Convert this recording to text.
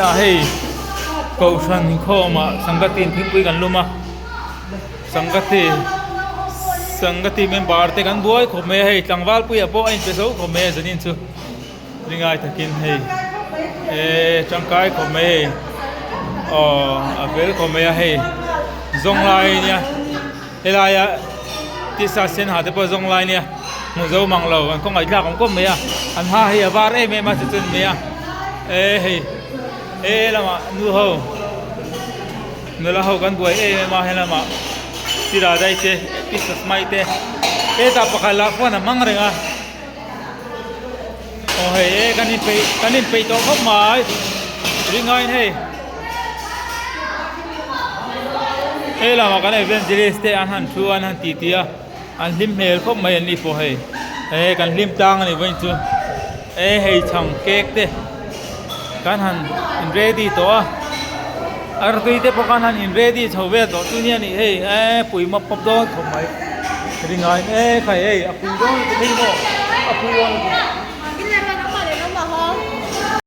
Hetah hei kohhran inkhawmah sangati in thingpui kan lum a sangati sangati member te kan buai khawp mai a hei tlangval puiah pawh a inpe zo khawp mai a zanin chu ringai takin hei eee tangkai khawp mai hei aww a fel khawp mai a hei zawng lai ania. Helaia tisa sen ha te pawh zawng lai nia hmu zo mang lo an khawngaih tlak awm kawp mai a an ha hei a var em em a chu chu ani mai a e hei he lamah nu ho nula ho kan buai em em a he lamah tira dai te tisa smai te hetah pakhat lah phone a hmang reng a aw hei e kan inpeih kan inpeih tawh khawp mai ringaiin hei hei lamah kan evangelist te an han thu a an han titi a an hlim hmel khawp mai an ni pawh hei e kan hlim tlang a ni vawiin chu e hei chhang cake te kan han in ready tawh a artui te pawh khan han in ready chho vel tawh chu nia nih hei e pui map map dawn khawp mai ringaiin e khai hei a pui dawn lutuk hei maw a pui dawn lutuk.